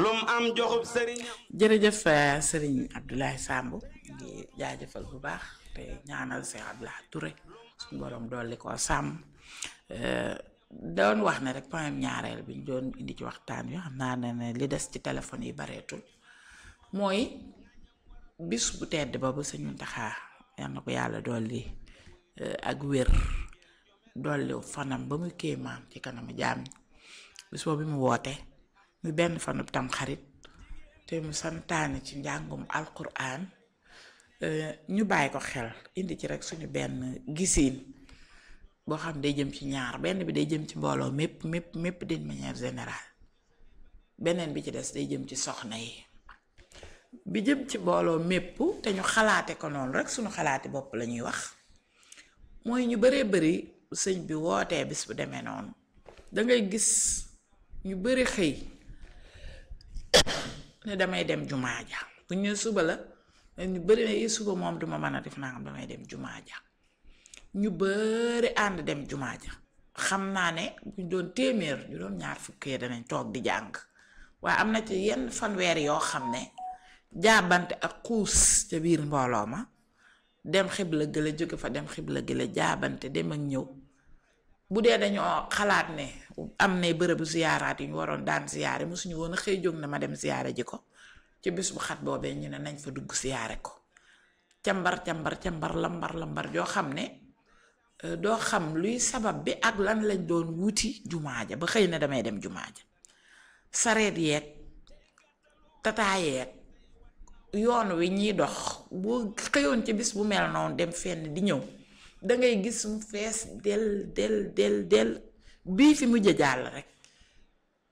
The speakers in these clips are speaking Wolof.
lum am joxub sëriñam. jërëjëf sëriñ Abdoulaye Samb ngi jaajëfal bu baax te ñaanal Cheikh Abdoulaye Touré suñu borom dolli ko sàmm doon wax ne rek point ñaareel bi ñu doon indi ci waxtaan wi xam naa ne li des ci téléphone yi bareetul mooy bis bu tedd ba bu Sëñ Muntaxa yal na ko yàlla dolli ak wér dolli fanam ba muy kéemaan ci kanamu jaam ñi bis boobu bi mu woote muy benn fanub tam xarit te mu santaane ci njàngum alquran ñu bàyyi ko xel indi ci rek suñu benn gisiin boo xam day jëm ci ñaar benn bi day jëm ci mbooloo mépp d'une manière générale beneen bi ci des day jëm ci soxna yi bi jëm ci mbooloo mépp te ñu xalaate ko noonu rek suñu xalaati bopp la ñuy wax mooy ñu baree bari sëñ bi wootee bis bu demee noonu dangay gis ñu bari xëy ne damay dem jumaa ja bu ñu suba la ñu bari ne suba moom duma mën a def nangam damay dem jumaa ja ñu bari ànd dem jumaa ja xam naa ne buñ doon téeméer ñu doon ñaar fukkee danañ toog di jàng waaye am na ci yenn fanweer yoo xam ne jaabante ak xuus ca biir mbooloo ma dem xibla gëla jóge fa dem xibla gëla jaabante dem ak ñëw bu dee dañoo xalaat ne am na bërëbu ziyaaraat yu ñu waroon daan ziyaare mosuñu woon a xëy jóg na ma dem ziyaare ji ko ci bis bu xat boobee ñu ne nañ fa dugg ziyaare ko cambar lambar joo xam ne doo xam luy sabab bi ak lan lañ doon wuti jumaa ja ba xëy na damay dem jumaa ja sareet yeeg tataa yeeg yoon wi ñiy dox boo xëyoon ci bis bu mel noonu dem fenn di ñëw dangay gis mu fees del bii fi mujj jàll rek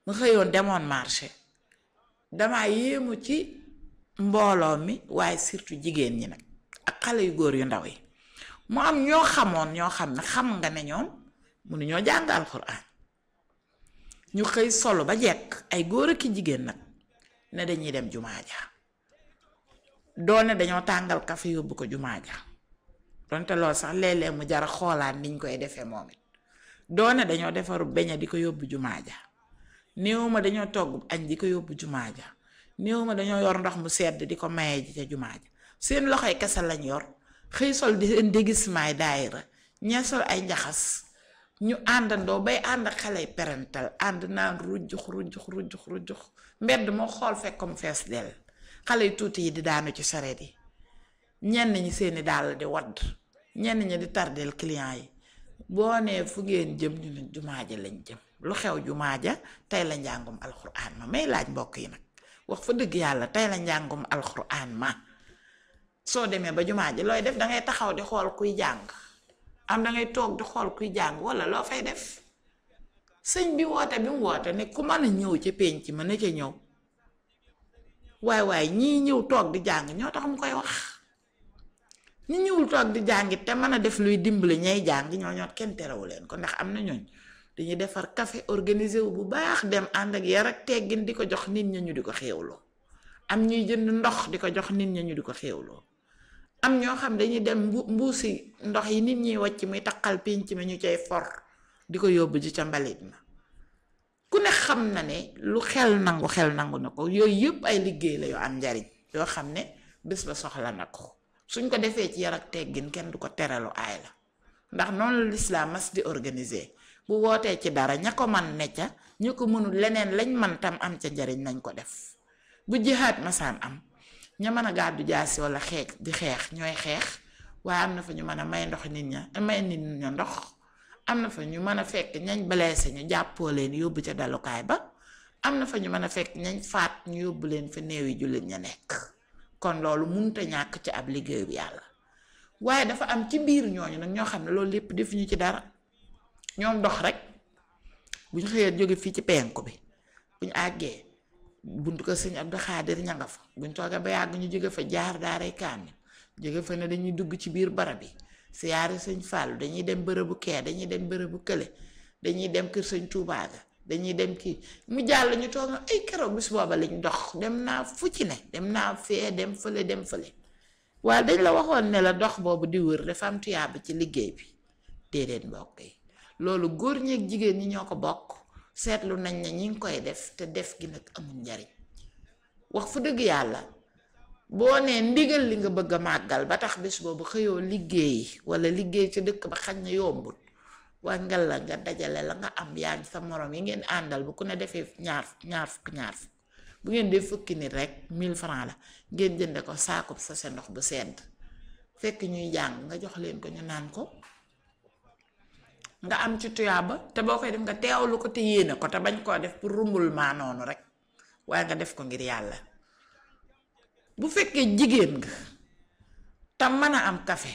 mu xëyoon demoon marché dama yéemu ci mbooloo mi waaye surtout jigéen ñi nag ak xale yu góor yu ndaw yi mu am ñoo xamoon ñoo xam ne xam nga ne ñoom mënuñoo jàng alxuraan ñu xëy solo ba jekk ay góor ak jigéen nag ne dañuy dem jumaa ja doone dañoo tàngal kafe yóbbu ko jumaa ja donte loolu sax léeg-léeg mu jara xoolaat niñ koy defee moom it doone dañoo defaru beñe di ko yóbbu jumaa ja néew ma dañoo togg añ di ko yóbbu jumaa ja néew ma dañoo yor ndox mu sedd di ko maye ji ca jumaa ja seen loxoy kese lañ yor xëy sol di seen déguisement daayira ñee sol ay njaxas ñu àndandoo bay ànd xale parental ànd naan rujjux mbedd moo xool fekk comme fees dell xale yu tuuti yi di daanu ci sareet yi ñenn ñi seeni dàll di wadd ñenn ñi di tardeel client yi boo nee fu ngeen jëm ñu ne jumaa ja lañ jëm lu xew jumaa ja tey la njàngum alxuraan ma may laaj mbokk yi nag wax fa dëgg yàlla tey la njàngum alxuraan ma soo demee ba jumaa ja looy def dangay taxaw di xool kuy jàng am dangay toog di xool kuy jàng wala loo fay def sëñ bi woote bi mu woote ne ku mën a ñëw ca pénc ma ne ca ñëw waaye ñii ñëw toog di jàng ñoo tax mu koy wax ñi ñëwul toog di jàngit te mën a def luy dimbali ñay jàng ñoo kenn terewu leen ko ndax am na ñooñ dañuy defar café organisé wu bu baax dem ànd ak yar ak teggin di ko jox nit ña ñu di ko xéewloo am ñuy jënd ndox di ko jox nit ña ñu di ko xéewloo am ñoo xam dañuy dem mbuusi ndox yi nit ñiy wàcc muy taqal pénc mi ñu cay for di ko yóbbu ji ca mbalit ma ku ne xam na ne lu xel nangu na ko yooyu yëpp ay liggéey la yoo am njariñ yoo xam ne bés ba soxla na ko suñ ko defee ci yar ak teggin kenn du ko terelu aay la ndax noonu la lislaam mas di organiser bu wootee ci dara ña ko man ne ca ñu ko mënul leneen lañ man tam am ca njariñ nañ ko def bu jihaat masaan am ña mën a gàddu jaasi wala xeex di xeex ñooy xeex waaye am na fa ñu mën a may nit ña ndox am na fa ñu mën a fekk ñañ blessé ñu jàppoo leen yóbbu ca dalukaay ba am na fa ñu mën a fekk ñañ faat ñu yóbbu leen fa néewi jullit ña nekk kon loolu munta ñàkk ci ab liggéey bi yàlla waaye dafa am ci biir ñooñu nag ñoo xam ne loolu lépp defuñu ci dara ñoom dox rek bu ñu xëyee jóge fii ci penku bi bu ñu àggee buntu ko sëñ Abdou Xaadir ña nga fa bu ñu toogee ba yàgg ñu jóge fa jaar daaray kaamil jóge fa ne dañuy dugg ci biir barab yi siyaare sëñ Fàllu dañuy dem bërëbu kee dañuy dem bërëbu kële dañuy dem kër sëñ Tuubaa ga dañuy dem kii mu jàll ñu toog ay keroog bis booba lañ dox dem naa fu ci ne dem naa fee dem fële waaye dañ la waxoon ne la dox boobu di wër dafa am tuyaaba ci liggéey bi déedéet mbokk yi loolu góor ñeeg jigéen ñi ñoo ko bokk seetlu nañ ne ñi ngi koy def te def gi nag amul njariñ wax fu dëgg yàlla boo nee ndigal li nga bëgg a màggal ba tax bés boobu xëyoo liggéey wala liggéey ci dëkk ba xañ na yombul waa ngal la nga dajale la nga am yaa ngi sa morom yi ngeen àndal bu ku ne defee ñaar fukk bu ngeen dee fukki nit rek 1000 francs la ngeen jënde ko saakub sa ndox bu sedd fekk ñuy jàng nga jox leen ko ñu naan ko nga am ci tuyaaba te boo koy def nga teewlu ko te yéene ko te bañ koo def pour rumbul maa noonu rek waaye nga def ko ngir yàlla. bu fekkee jigéen nga te mën a am café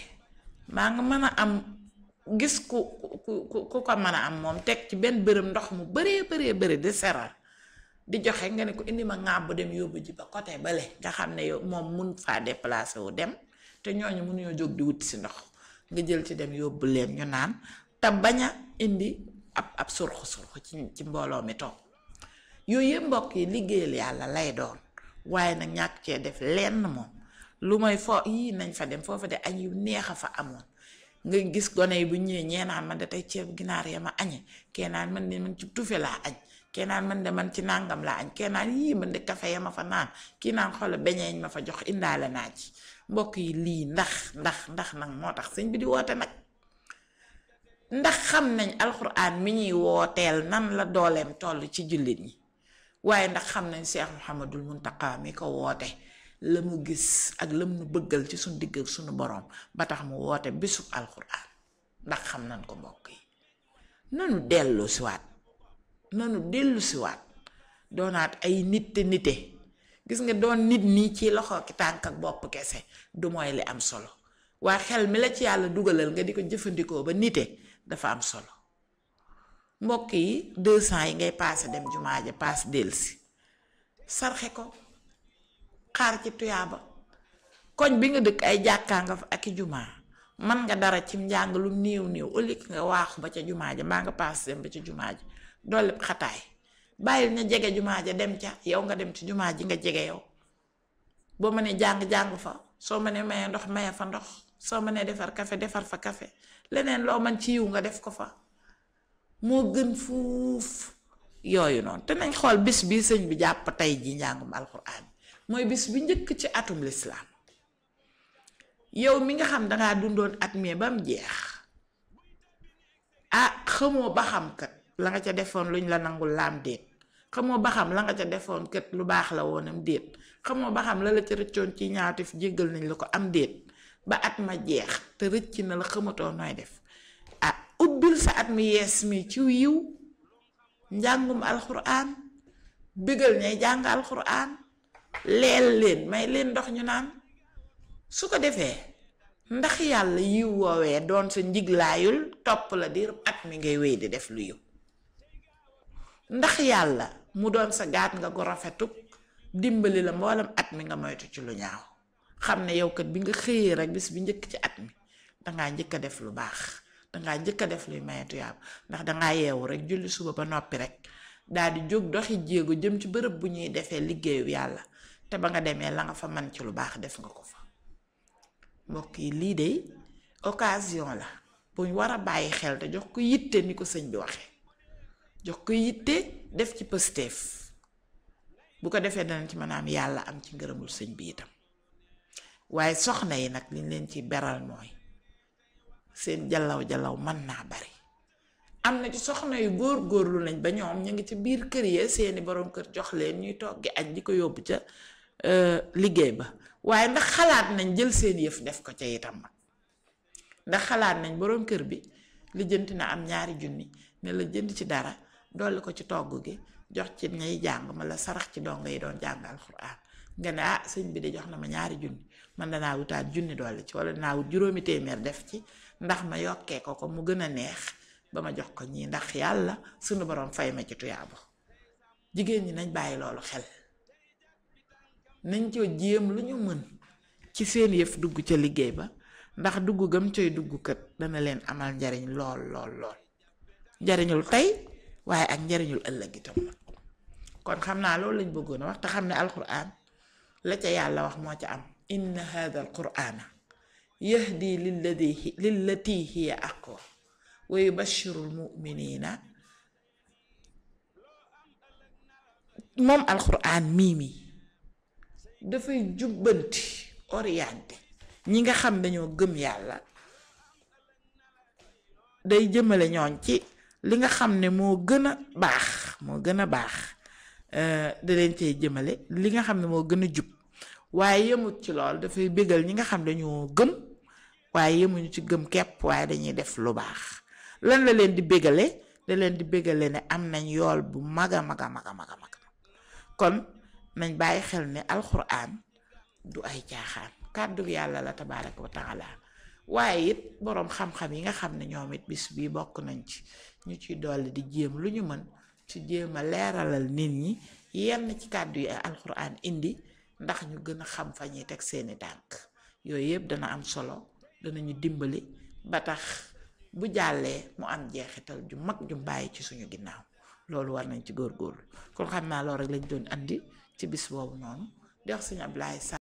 maa nga mën a am gis ku ko mën a am moom teg ci benn bërëm ndox mu bëree di seral di joxe nga ne ko indi ma ŋàbb dem yóbbu ji ba côté bale nga xam ne yow moom mun faa déplacé wu dem te ñooñu mënuñoo jóg di wuti si ndox nga jël ci dem yóbbu leen ñu naan te bañ a indi ab surxu ci mbooloo mi toog yooyu yëpp mbokk yi liggéeyal yàlla lay doon waaye nag ñàkk cee def lenn moom lu may foo yii nañ fa dem foofa de añ yu neex a fa amoon nga gis gone yi bu ñëwee ñee naan man de tey ceeb ginaar ya ma añe kee naan man de man ci tufe laa añ kee naan man de man ci nàngam laa añ kee naan yii man de kafe ya ma fa naan kii naan xoola beñeeñ ma fa jox indaale naa ci mbokk yi lii ndax nag moo tax sëñ bi di woote nag ndax xam nañ alxuraan mi ñuy wooteel nan la dooleem toll ci jullit ñi waaye ndax xam nañ Cheikh Mouhamadul Muntaqa mi ko woote la mu gis ak lam nu bëggal ci suñu digg ak suñu boroom ba tax mu woote bisub alxuraan ndax xam nañ ko mbokk yi nanu dellu siwaat doonaat ay nite gis nga doon nit nii ci loxo ki tànk ak bopp kese du mooy li am solo waaye xel mi la ci yàlla dugalal nga di ko jëfandikoo ba nite dafa am solo mbokk yi 200 yi ngay paase dem jumaa ja paas delsi sarxe ko xaar ci tuyaaba koñ bi nga dëkk ay jàkkaa nga fa ak i jumaa man nga dara ci njàng lu néew ëllëg nga waaxu ba ca jumaa ja mbaa nga paas dem ba ca jumaa ja doole xataay bàyyil ña jege jumaa ja dem ca yow nga dem ci jumaa ji nga jege yow boo mënee jàng fa soo mënee maye ndox maye fa ndox soo mënee defar fa café leneen loo man ci yiw nga def ko fa moo gën fuuf yooyu noonu te nañ xool bis bi sëñ bi jàpp tey ji njàngum alxuraan mooy bis bi njëkk ci atum lislaam yow mi nga xam dangaa dundoon at mi ba mu jeex xamoo ba xam kat la nga ca defoon luñ la nangul laam déet xamoo ba xam la nga ca defoon kat lu baax la woonam déet xamoo ba xam la ca rëccoon ci ñaatif jéggal nañ la ko am déet ba at ma jeex te rëcc na la xamatoo nooy def ubbil sa at mi yees mi ci yiw njàngum alxuraan bégal ñay jàng alxuraan leel leen may leen ndox ñu naan su ko defee ndax yàlla yiw woowee doon sa njiglaayul topp la diir at mi ngay wéy di def lu yiw ndax yàlla mu doon sa gaat nga ko rafetuk dimbali la mboolam at mi nga moytu ci lu ñaaw xam ne yow kat bi nga xëyee rek bis bi njëkk ci at mi dangaa njëkk a def lu baax dangaa njëkk a def luy maye tuyaab ndax dangaa yeewu rek julli suba ba noppi rek daal di jóg doxi jéego jëm ci bërëb bu ñuy defee liggéeyu yàlla te ba nga demee la nga fa man ci lu baax def nga ko fa mbokk yi lii de occasion la buñ war a bàyyi xel te jox ko yitte ni ko sëñ bi waxee jox ko yitte def ci pësteef bu ko defee danañ ci mën a am yàlla am ci ngërëmul sëñ bi itam waaye soxna yi nag liñ leen ci beral mooy seen jallaw mën naa bari am na ci soxna yu góorgóorlu nañ ba ñoom ñu ngi ci biir kër yi seeni borom kër jox leen ñuy toggi añ di ko yóbbu ca liggéey ba waaye ndax xalaat nañ jël seen yëf def ko ca itam mag ndax xalaat nañ borom kër bi lijjanti na am 2 junni ne la jënd ci dara dolli ko ci togg gi jox ci ñay jàng ma la sarax ci dongo yi doon jàng alxuraan nga ne sëñ bi de jox na ma 2 junni man danaa wutaat junni dolli ci wala danaa wut 5 téeméer def ci ndax ma yokkee ko mu gën a neex ba ma jox ko ñii ndax yàlla sunu borom fay ma ci tuyaaba jigéen ñi nañ bàyyi loolu xel nañ ko jéem lu ñu mën ci seen yëf dugg ca liggéey ba ndax dugg gam coy dugg kat dana leen amal njariñ lool njariñul tey waaye ak njariñul ëllëg itam kon xam naa loolu lañ bëggoon a wax te xam ne alquran la ca yàlla wax moo ca am inna hadha alqurana yahdi lillati hiya aqwa wa yubashiru almuminina moom alquran mii dafay jubbanti orienté ñi nga xam dañoo gëm yàlla, day jëmale ñooñ ci li nga xam ne moo gën a baax da leen cay jëmale li nga xam ne moo gën a jub. waaye yemut ci lool, dafay bégal ñi nga xam dañoo gëm waaye yemuñu ci gëm kepp waaye dañuy def lu baax. lan la leen di bégale? da leen di bégale ne am nañ yool bu mag a mag. kon nañ bàyyi xel ne alxuraan du ay caaxaan, kàddu yàlla la tabaaraka wa taala. waaye it boroom xam-xam yi nga xam ne ñoom it bis bii bokk nañ ci ñu ciy dolli di jéem lu ñu mën ci jéem a leeralal nit ñi yenn ci kàddu yi alxuraan indi, ndax ñu gën a xam fa ñuy teg seeni tànk. yooyu yëpp dana am solo, danañu dimbali ba tax bu jàllee mu am jeexital ju mag ju bàyyi ci suñu ginnaaw. loolu war nañ ci góorgóorlu. kon xam naa loolu rek lañ doon andi ci bis boobu noonu di wax Sëñ Ablaye